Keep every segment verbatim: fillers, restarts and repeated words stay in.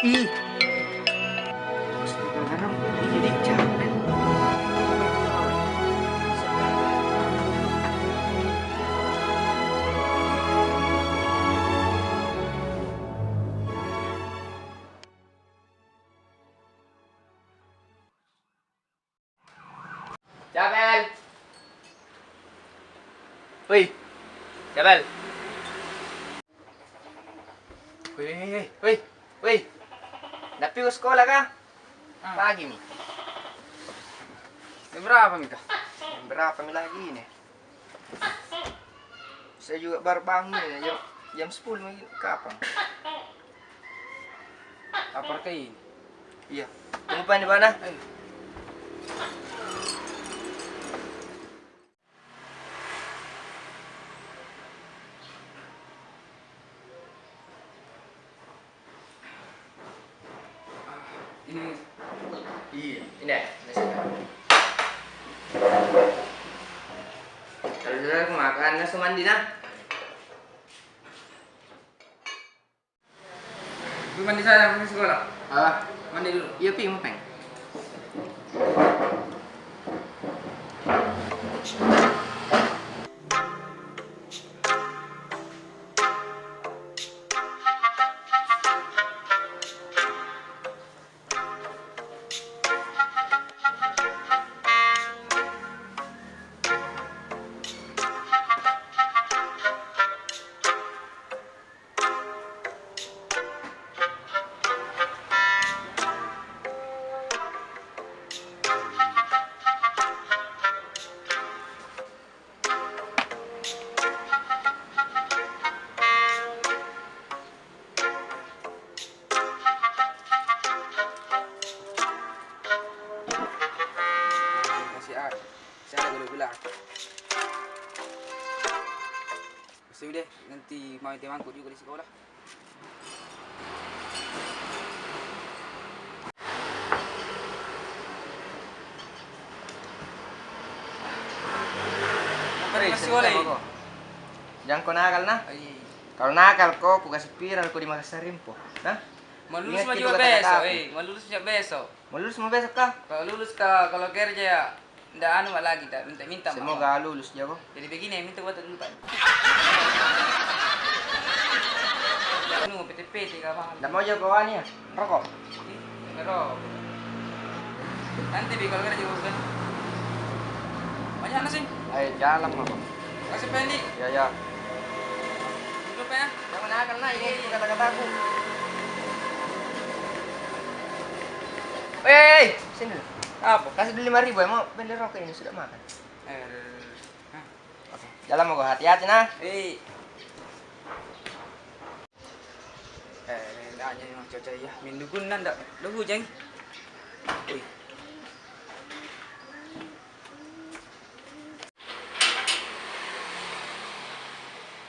Ih. Astaga, garam. Jadi capek. Capel. Woi. Capel. Woi, woi, woi, woi. Nda pi ko sekolah kah? Pagi mi. Jam berapa mi kah? Jam berapa mi lagi ini? Saya juga baru bangun ini, jam, jam sepuluh lagi. Kapan? Lapar kah ini? Iya. Tunggu pa ini, Bana. Ini. Iya, ini. Kalau sudah aku makan, langsung mandi nah. Pi mandi sana, pergi sekolah. Ah. Mandi dulu. Iya, pi, mau peng. Masih ada, masih ada gula-gula. Masih deh, nanti mau temanku juga di sekolah. Masih boleh. Jangko nakal nah. Kalau nakal ko, ku kasih viral ko di Makassar Info. Nah? Mau lulus ma juga besok, eh. Mau lulus ma besok. Mau lulus ma besok kah? Kalau lulus kah, kalau kerja ya, nda anu ma lagi, tak minta-minta ma. Semoga lulus jako. Jadi begini, minta buat dulu, Pak. Anu, P T P T kah, Bang? Nda mau jako anu ya? Rokok? Ih, ngerokok. Nanti bi kalau kerja, Bos, kan? Banyak nasi. Ayo, jalan ma, Bang. Kasih Pendi. Ya, ya. Duduk, ya. Jangan nakal nah, ini kata-kataku. Weh, sini dulu. Apa? Kasih dulu lima ribu, ya, mau beli rokok ini, sudah makan. Eh, oke. Jalan mako, hati-hati nah. Eh. Eh, nda jadi memang cuaca iya. Mendukung nanda. Dah hujan. Ui.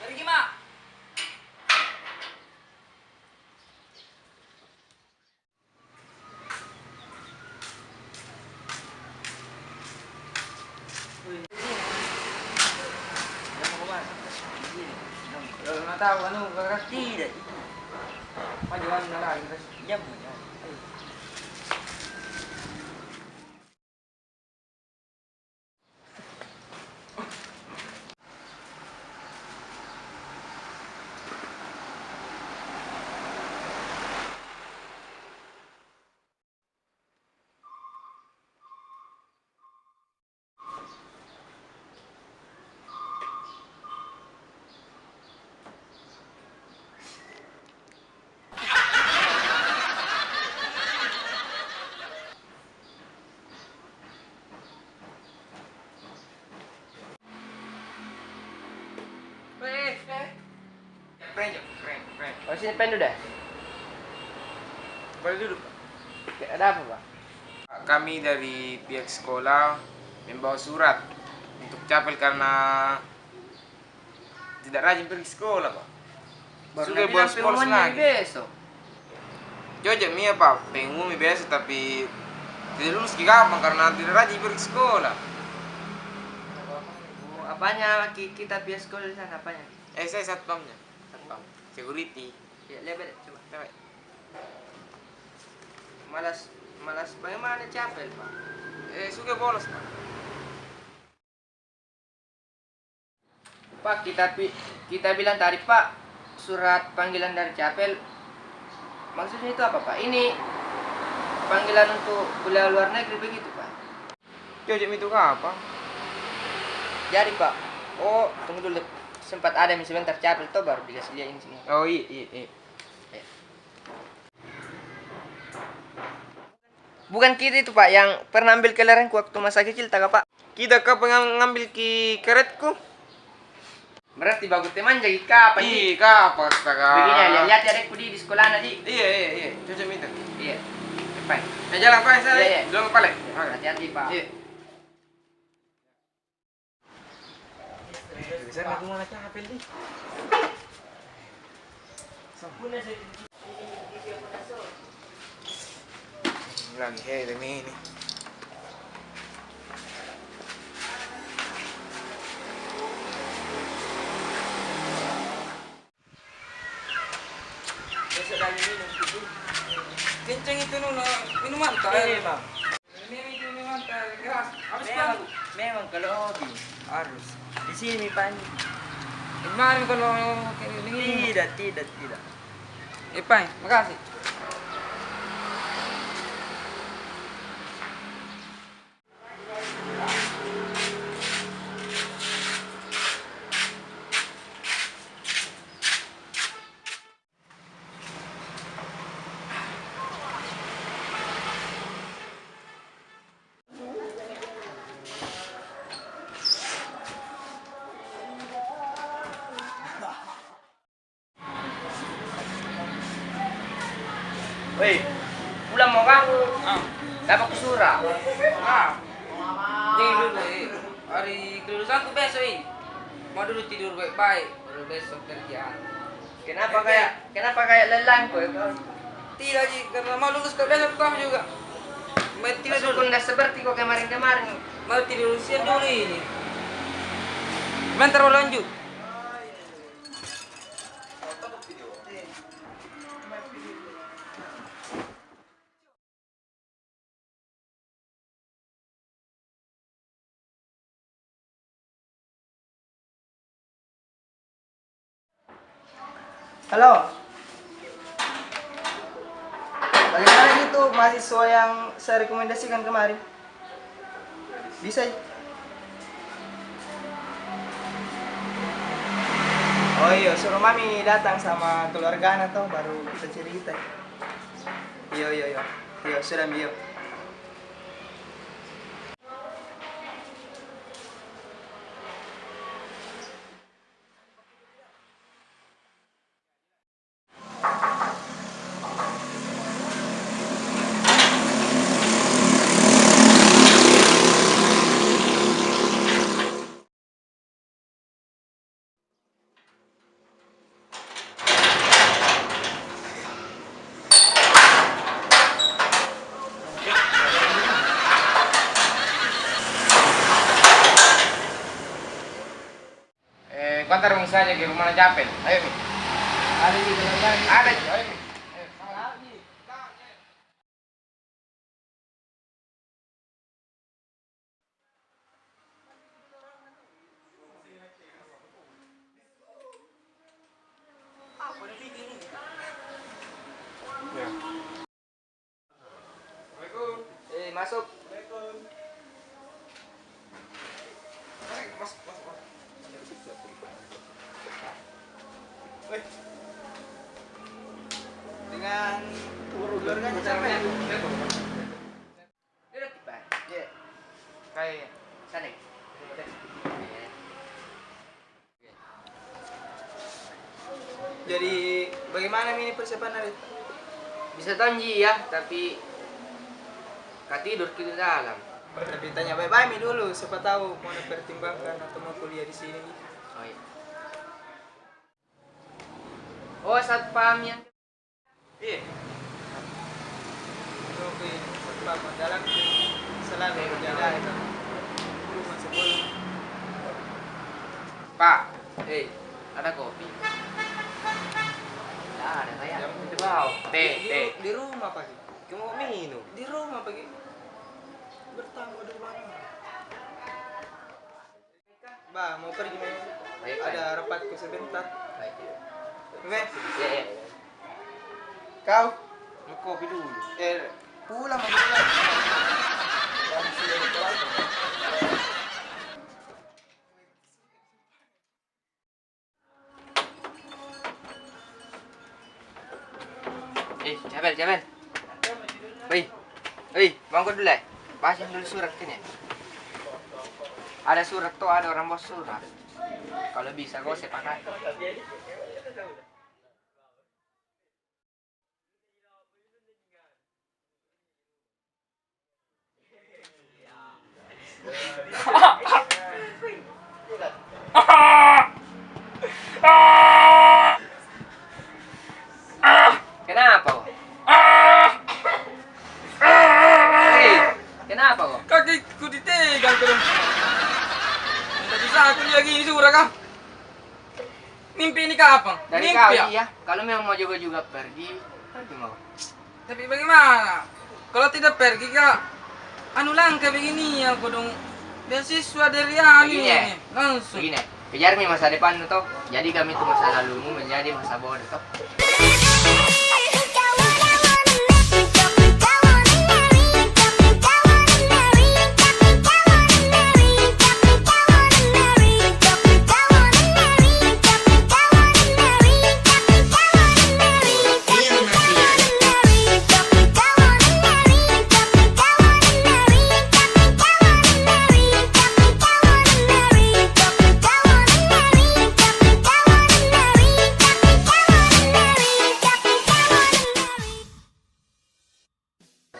Pergi, Mak. Kalau nak tahu anu, keras tidak itu. Maju anu lagi, keras. Jam aja. Prank, prank, prank. Oh, sini pen dulu deh. Boleh duduk, Pak. Oke, ada apa, Pak? Kami dari pihak sekolah membawa surat untuk Capel karena tidak rajin pergi sekolah, Pak. Sudah buat sekolah lagi. Besok. Jujur mi, Pak, pengumumi besok, tapi Tidak lulus ki gampang karena tidak rajin pergi sekolah. Oh, apanya ki-, kita pi sekolah di sana, apanya? Eh, saya satpamnya. Satpam. Security. Ya, lihat, lihat, coba. Coba. Malas, malas bagaimana, capek, Pak? Eh, suka bolos, Pak. Pak, kita pi-, kita bilang tadi, Pak, surat panggilan dari Capel. Maksudnya itu apa, Pak? Ini panggilan untuk kuliah luar negeri begitu, Pak? Cocok itu kah, Pak? Jadi, Pak. Oh, tunggu dulu. Sempat ada mi sebentar Capel toh, baru dikasih lihat ini semua. Oh, iya, iya, iya. Iya. Bukan kita itu, Pak, yang pernah ambil kelerengku waktu masa kecil, tak, Pak? Kita kah pernah ngambil ki karetku? Berarti bagus teman jadi kah, Pak, Ji? Ih, kah, Pak, astaga. Begini, lihat-lihat ya, adekku di, di sekolah, Ji. Iya, iya, iya. Cocok itu. Iya. Pak. Ya, jalan, Pak, saya. Iya, iya. Belum balik. Oke. Hati-hati, Pak. Iya. Sana tu mana Capel ni? Lagi, hei, demi ini. Besok dah minum gitu. Kenceng itu, Nuna. Minum mantap. Iya, Bang. Ini itu minum mantap, keras. Habis, memang, Bang. Memang kalau hobi. Harus. Di sini, Pak. Gimana kalau kayak begini? Tidak, tidak, tidak. Eh, Pak, makasih. Weh, pulang mau kah? Ah. Dapat ku surat. Ah. Ni dulu, eh. Hari kelulusanku besok ini. Mau dulu tidur baik-baik, baru besok kerjaan. Kenapa kayak, kenapa kayak lelah kau, ya, kau? Tidak, Ji, karena mau lulus ke besok kau juga. Mau tidur dulu. Maksudku ndak seperti kau kemarin-kemarin. Mau tidur siang dulu ini. Bentar mau lanjut. Halo. Bagaimana gitu mahasiswa yang saya rekomendasikan kemarin? Bisa. Oh iyo, suruh mami datang sama keluargana toh, baru kita cerita. Iyo, iyo, iyo. Iyo, sudah mi, iyo. Eh, kuantar mi saja ke rumahna Capel. Ayo mi. Ada ji, ada ji. Ayo mi. Ayo. Eh, masuk. Masuk, masuk, masuk. Weh. Dengan keluarganya siapa ya? Duduk, Pak. Iya. Kayaknya. Sana. Jadi, bagaimana mi ini persiapan hari? Bisa tonji ya, tapi katidur ki dalam. Tapi tanya baik-baik mi dulu, siapa tahu mau dipertimbangkan atau mau kuliah di sini. Oh, iya. Oh, satpam yang Iya. Oke, satpam, jalan. Di rumah pagi. Kamu minum? Di rumah pagi. Bertamu di rumah. Bah, mau pergi, mau. Baik, ada rapatku sebentar. Baik. Oke. Iya, iya, iya. Kau? Mau kopi dulu. Eh, pulang, pulang. Eh, Jabel, Jabel. Woi, woi, bangun dulu, eh. Baca dulu surat ini. Ada surat tuh, ada orang bawa surat. Kalau bisa kau sepakat. Kenapa kau? Hei, kenapa kau? Kakiku ditegang terus. Tidak bisa aku lagi ini sudah kah? Mimpi ini kapang? Dari mimpi kau, ya? Iya. Kalau memang mau juga-juga pergi, pergi mau. Tapi bagaimana? Kalau tidak pergi, Kak, anu langka begini ya, kodong beasiswa dari anu ini, langsung. Begini, kejar mi masa depan toh. Jadi kami itu masa lalumu menjadi masa bodoh toh.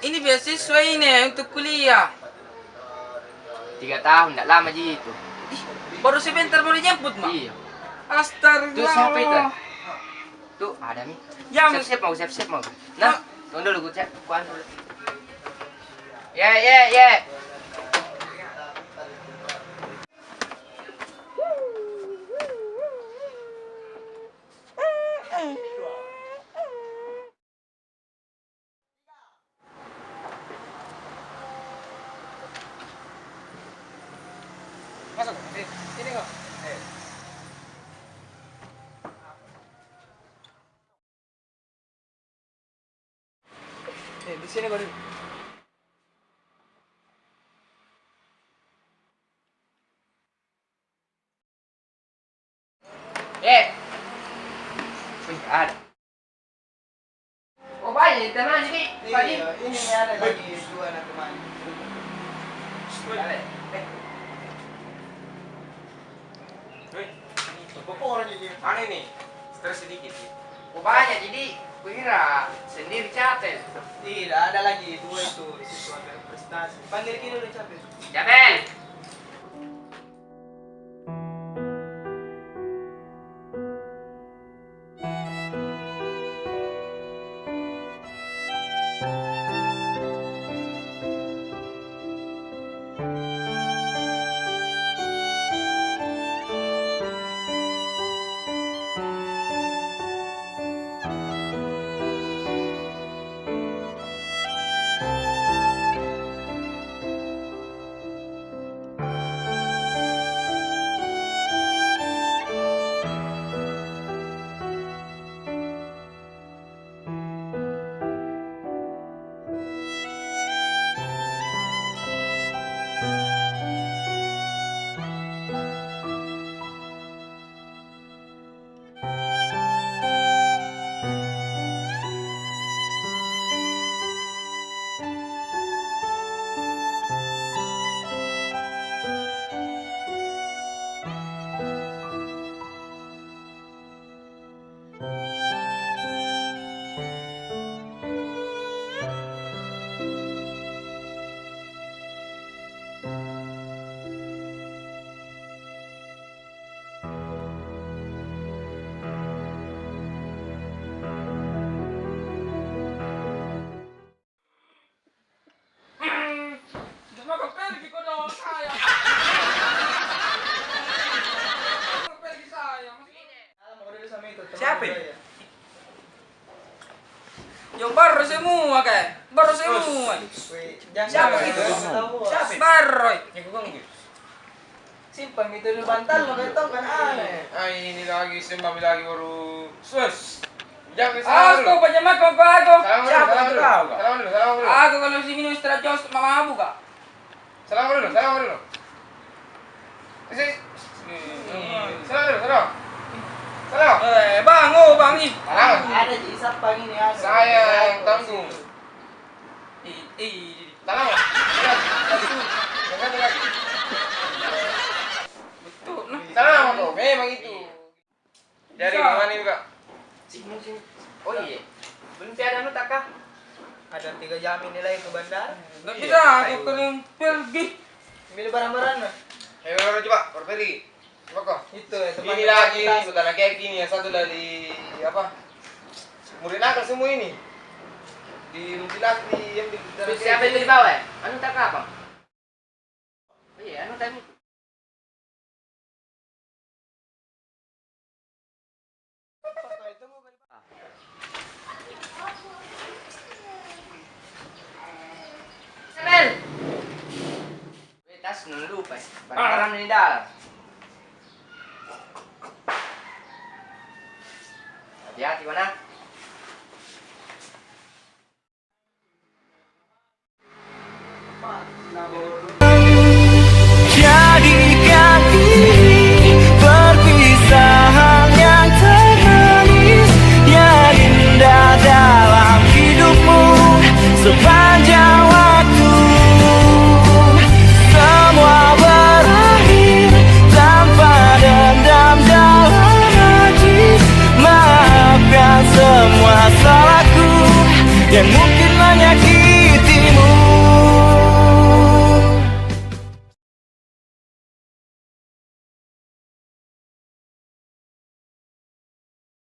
Ini beasiswa ini untuk kuliah. Tiga tahun, ndak lama ji itu. Ih, baru sebentar baru dijemput, Mak? Iya. Astaga. Tuh, siapa itu? Tuh, ada mi. Ya, siap-siap mau, siap-siap mau. Nah, tunggu dulu, ku cek, ku anu dulu. Ye, ye, ye. Masuk, sini. Sini kau. Eh. Eh, di sini kau duduk. Eh. Wih, ada. Oh, banyak teman ini. Iya, ini ada lagi dua anak teman. Wih, apa orang ini? Mana ini? Stres sedikit, ya. Oh, banyak, jadi kuira sendiri capek. Tidak, ada lagi dua itu siswa berprestasi. Panggil kita udah capek. Capek. Baru semua, kan? Baru semua. Siapa itu? Baru. Simpan itu di bantal, lo, kan, tong, kan, aneh. Ah, ini lagi, sembah lagi baru. Sus. Jangan salam dulu. Aku pajama kau, kau, aku. Salam dulu, salam dulu. Salam dulu, salam dulu. Aku kalau si minum setelah jos, mama abu, Kak. Salam dulu, salam dulu. Isi. Salam dulu, salam. Salam. Eh, bang, oh, bang, ih. Salam. Ada ji, siapa ini, ada. Saya yang tanggung. Ih, ih. Salam. Salam. Betul, nah. Salam, memang itu. Jadi, bisa. Gimana ini, Kak? Sini, sini. Oh, iya. Belum tiada anu tak kah? Ada tiga jam ini lagi ke bandar. Nggak bisa, aku kering pergi. Ambil barang-barang, nah. Ayo, ayo, coba, baru pergi. Coba kau. Itu, ya, tempat ini lagi, kita ini, bukan laki-laki ini, yang satu dari, apa? Murid nakal semua ini. Di Muntilan, di, yang di, terus siapa itu di bawah, ya? Anu tak kah, Bang? Iya, anu tadi. Isabel! Weh, tas nu lupa, eh. Barang-barang di dalam. Hati-hati, mana? Jadikan ini perpisahan yang termanis, yang indah dalam hidupmu sepanjang waktu. Semua berakhir tanpa dendam dalam hati. Maafkan semua salahku yang mungkin menyakiti